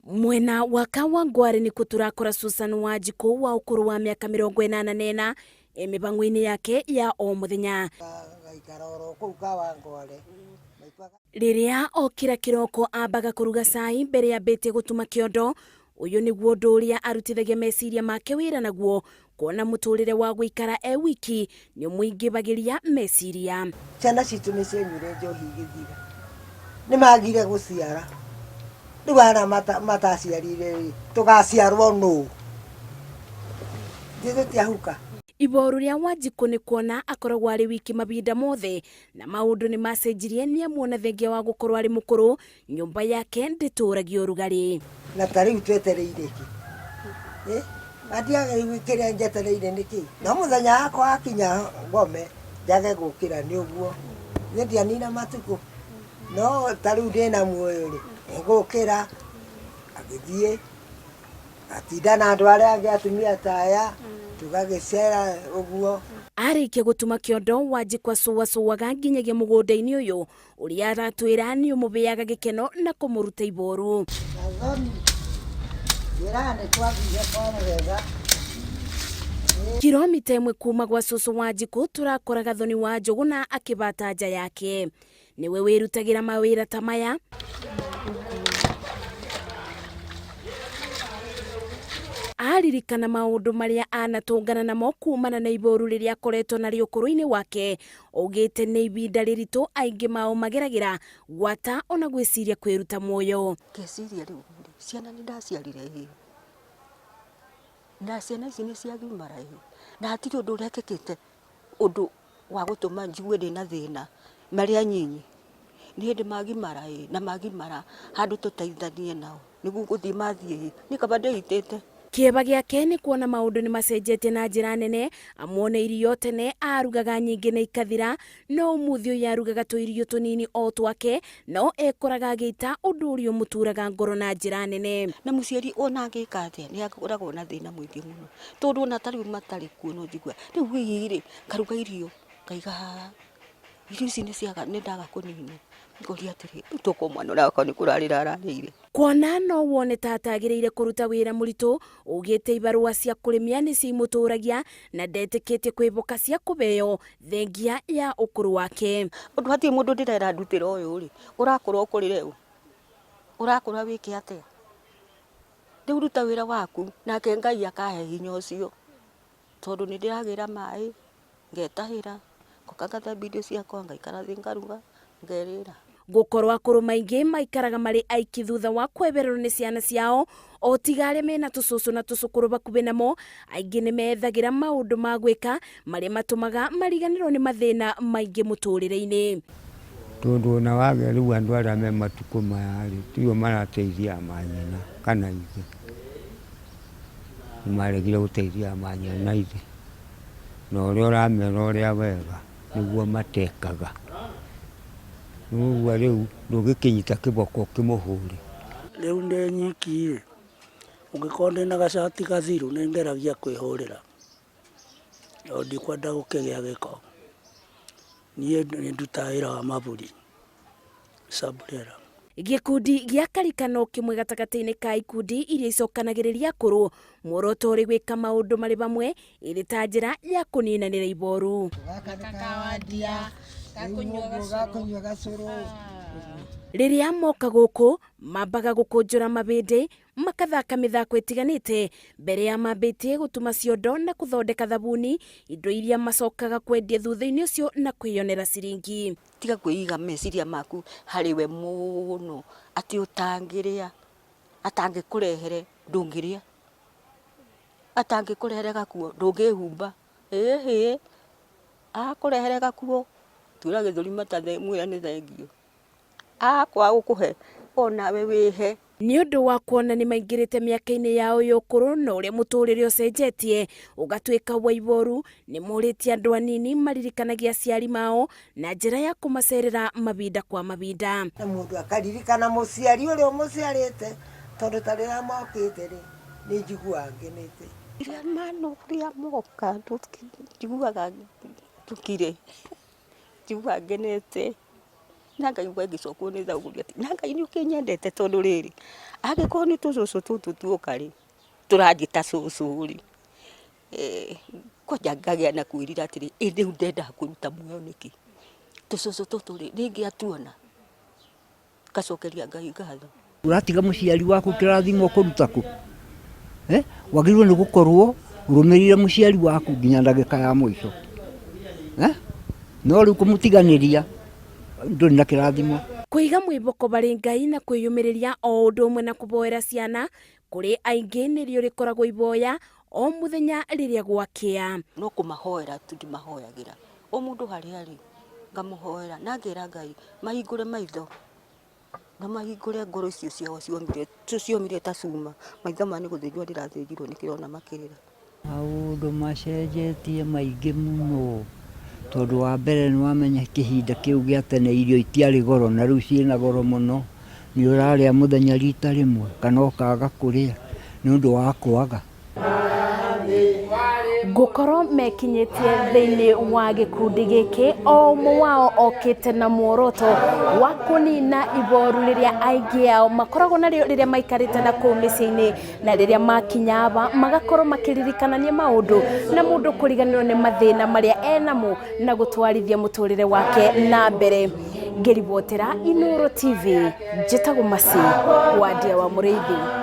Mwena wa Kawangware nĩkuo tũrakora Susan Wanjikũ wa ũkũrũ wa mĩaka 84 e mĩhang'o-inĩ yake ya o mũthenya. Gaikara oro kũu Kawangware. Rĩrĩa okĩra kĩroko ambaga kũruga cai mbere ambĩtie gũtuma kĩondo. Ũyũ nĩguo ũndũ ũrĩa arutithagia meciria make wĩra naguo, kuona mũtũrĩre wa gũikara e wiki nĩ ũmũingĩbagĩria meciria. Ciana citũ nĩ cianyuire njohi igĩthira, nĩ magire gũciara. Rĩu ana mataciarire rĩ, tũgaciarwo nũ? Ithuĩ tũtiahuka. Iboru rĩa Wanjikũ nĩ kuona akoragwo arĩ wiki mahinda mothe na maũndũ nĩ macenjirie nĩ amuona thengia wa gũkorwo arĩ mũkũrũ, nyũmba yake ndĩtũragia ũrugarĩ. Na ta rĩu twetereire kĩ? Matiaga rĩu kĩrĩa njetereire nĩ kĩ? No mũthenya wakwa wakinya ngome njage gũkĩra nĩ ũguo. Niĩ ndianina matukũ. No ta rĩu ndĩna muoyo rĩ, nĩngũkĩra, agĩthiĩ, atinda na andũ arĩa angĩ atumia ta aya, tũgagĩcera ũguo. Arĩkia gũtuma kĩondo, Wanjikũ acũacũaga nginyagia mũgũnda-inĩ ũyũ ũrĩa aratwĩra nĩ ũmũheaga gĩkeno na kũmũruta iboru. Kilomita ĩmwe kuma gwa cũcũ Wanjikũ tũrakora Gathoni wa Njũgũna akĩbata nja yake. Nĩwe wĩrutagĩra mawĩra ta maya. Aririkana maũndũ marĩa anatũngana namo kumana na iboru rĩrĩa akoretwo narĩo ũkũrũ-inĩ wake, augĩte nĩ ibinda rĩritũ aingĩ mao mageragĩra gwata ona gwĩciria kwĩruta muoyo. Ngeciria rĩu rĩ, ciana nĩ ndaciarire ĩ, na ciana ici nĩ ciagimara ĩ, na hatirĩ ũndũ ũrekĩkĩte ũndũ wa gũtũma njigue ndĩna thĩna, marĩ anyinyi. Nĩ hĩndĩ magimara ĩ, na magimara handũ tũteithanie nao, nĩguo gũthiĩ mathiĩ ĩ, niĩ kaba ndĩitĩte. Kĩeba gĩake nĩ kuona maũndũ nĩ macenjetie na njĩra nene, amuone irio tene arugaga nyingĩ na ikathira, no ũmũthĩ ũyũ arugaga tũirio tũnini o twake, no ekoraga agĩita ũndũ ũrĩa ũmũturaga ngoro na njĩra nene. Na mũciari ona angĩka atĩa nĩ akoragwo na thĩna mũingĩ mũno, tondũ ona ta rĩu matarĩ kuo no njigua rĩu hihi rĩ, ngaruga irio ngaiga haha, irio ici nĩ ciaga nĩ ndaga kũnina, ngoria atĩrĩ, rĩu tokorwo mwana ũrĩa wakwa nĩ kũrarĩra ararĩire. Kuona no wone ta atagĩrĩire kũruta wĩra mũritũ, augĩte ibarũa cia kũrĩmia nĩcio imũtũragia na ndetĩkĩtie kwĩboka cia kũheo thengia ya ũkũrũ wake. Ũndũ hatirĩ mũndũ ndĩrera ndutĩra ũyũ rĩ, ũrakũra ũkũrĩre ũ? Ũrakũra wĩke atĩa? Rĩu ruta wĩra waku nake Ngai akahe hinya ũcio, tondũ nĩ ndĩragĩra maĩ, ngetahĩra, ngoka ngathambia indo ciakwa, ngaikara thĩ ngaruga, ngerĩra. Gũkorwo akũrũ maingĩ maikaraga marĩ aiki thutha wa kwehererwo nĩ ciana ciao, o tiga arĩa mena tũcũcũ na tũcũkũrũ bakuhĩ namo, aingĩ nĩ methagĩra maũndũ ma gwĩka marĩa matũmaga mariganĩrwo nĩ mathĩna maingĩ mũtũrĩre-inĩ. Tondũ ona wagĩa rĩu andũ arĩa me matukũ maya rĩ, tio marateithia manyina kana ithe. Nĩ maregire gũteithia manyina na ithe. Na ũrĩa ũramera ũrĩa wega nĩguo matekaga. Rĩu rĩu ndũngĩkĩnyita kĩboko ũkĩmũhũre. Rĩu ndĩ nyiki rĩ, ũngĩkorwo ndĩna gacati gathiru nĩ ngeragia kwĩhũrĩra, tondũ ndikwenda gũkĩgĩa gĩko. Niĩ nĩ ndutaga wĩra wa maburi, Saburera. Gĩkundi gĩa Karikano kĩmwe gatagatĩ-inĩ ka ikundi iria icokanagĩrĩria akũrũ, muoroto ũrĩ gwĩka maũndũ marĩ hamwe ĩrĩ ta njĩra ya kũninanĩra iboru. Gaka nĩ kawandia, gakũnyua gacũrũ. Rĩrĩa moka gũkũ mambaga gũkũnjũra mabĩndĩ, makathaka mĩthako ĩtiganĩte mbere ya mambĩtie gũtuma ciondo na gũthondeka thabuni, indo iria macokaga kwendia thutha-inĩ ũcio na kwĩyonera ciringi. Tiga kwĩiga meciria maku harĩ we mũno atĩ ũtangĩrĩa, atangĩkũrehere ndũngĩrĩa, atangĩkũrehere gakuo ndũngĩhumba, ĩhĩ, akũrehere gakuo tura gĩthũri mata mwĩre nĩ thengiũ, akwaga gũkũhe onawe wĩhe. Nĩ ũndũ wa kuona nĩ maingĩrĩte mĩaka-inĩ yao ya ũkũrũ na ũrĩa mũtũrĩre ũcenjetie ũgatuĩka wa iboru, nĩ morĩtie andũ anini maririkanagia aciari mao na njĩra ya kũmacerera mahinda kwa mahinda. Na mũndũ akaririkana mũciari ũrĩa ũmũciarĩte, tondũ ta rĩrĩa mokĩte rĩ, nĩ njiguaga ngenete. Rĩrĩa rĩrĩa moka njiguaga ndukire, njiguaga ngenete. Na ngaigua ngĩcokwo nĩ thaguri atĩ na Ngai nĩ ũkĩnyendete tondũ rĩrĩ angĩkorwo nĩ tũcũcũ tũtũ tuoka rĩ tũranjĩta cũcũ rĩ kwanja ngagĩa na kwĩrira atĩrĩ ĩ rĩu ndendaga kwĩruta muoyo nĩkĩ tũcũcũ tũtũ rĩ ndingĩatuona ngacokeria Ngai ngatho. Ũratiga mũciari waku kĩrathimo ũkũruta kũ? Eh? Wagĩrĩirwo nĩ gũkorwo ũrũmĩrĩire mũciari waku nginya ndagĩka ya mũico. Eh? No rĩu kũmũtiganĩria ndũrĩ na kĩrathimo. Kũiga mwĩhoko harĩ Ngai na kwĩyũmĩrĩria o ũndũ ũmwe na kũhoera ciana kũrĩ aingĩ nĩrĩo rĩkoragwo ihoya o mũthenya rĩrĩa gwakĩa. No kũmahoera tu ndimahoyagĩra o mũndũ harĩa arĩ ngamũhoera na ngera Ngai mahingũre maitho na mahingũre ngoro icio ciao ciomire ciomire ta cuma maitho maya nĩ gũthĩnjwo ndĩrathĩnjirwo nĩkĩo makĩrĩra. Maũndũ macenjetie maingĩ mũno tondũ wa mbere nĩ wamenya kĩhinda kĩu gĩa tene irio itiarĩ goro na rĩu ciĩna goro mũno. Nĩ ũrarĩa mũthenya rita rĩmwe kana ũkaga kũrĩa nĩ ũndũ wa kwaga. Ngũkorwo mekinyĩtie thĩinĩ wa gĩkundi gĩkĩ o ũmwe wao okĩte na muoroto wa kũnina iboru rĩrĩa aingĩ ao makoragwo narĩo rĩrĩa maikarĩte na kũu mĩciĩ-inĩ na rĩrĩa makinya aba magakorwo makĩririkanania maũndũ na mũndũ kũriganĩrwo nĩ mathĩna marĩa enamo na gũtwarithia mũtũrĩre wake na mbere. Ngĩribotera Inooro TV njĩtagwo Mercy Wandia wa Mũrĩithi.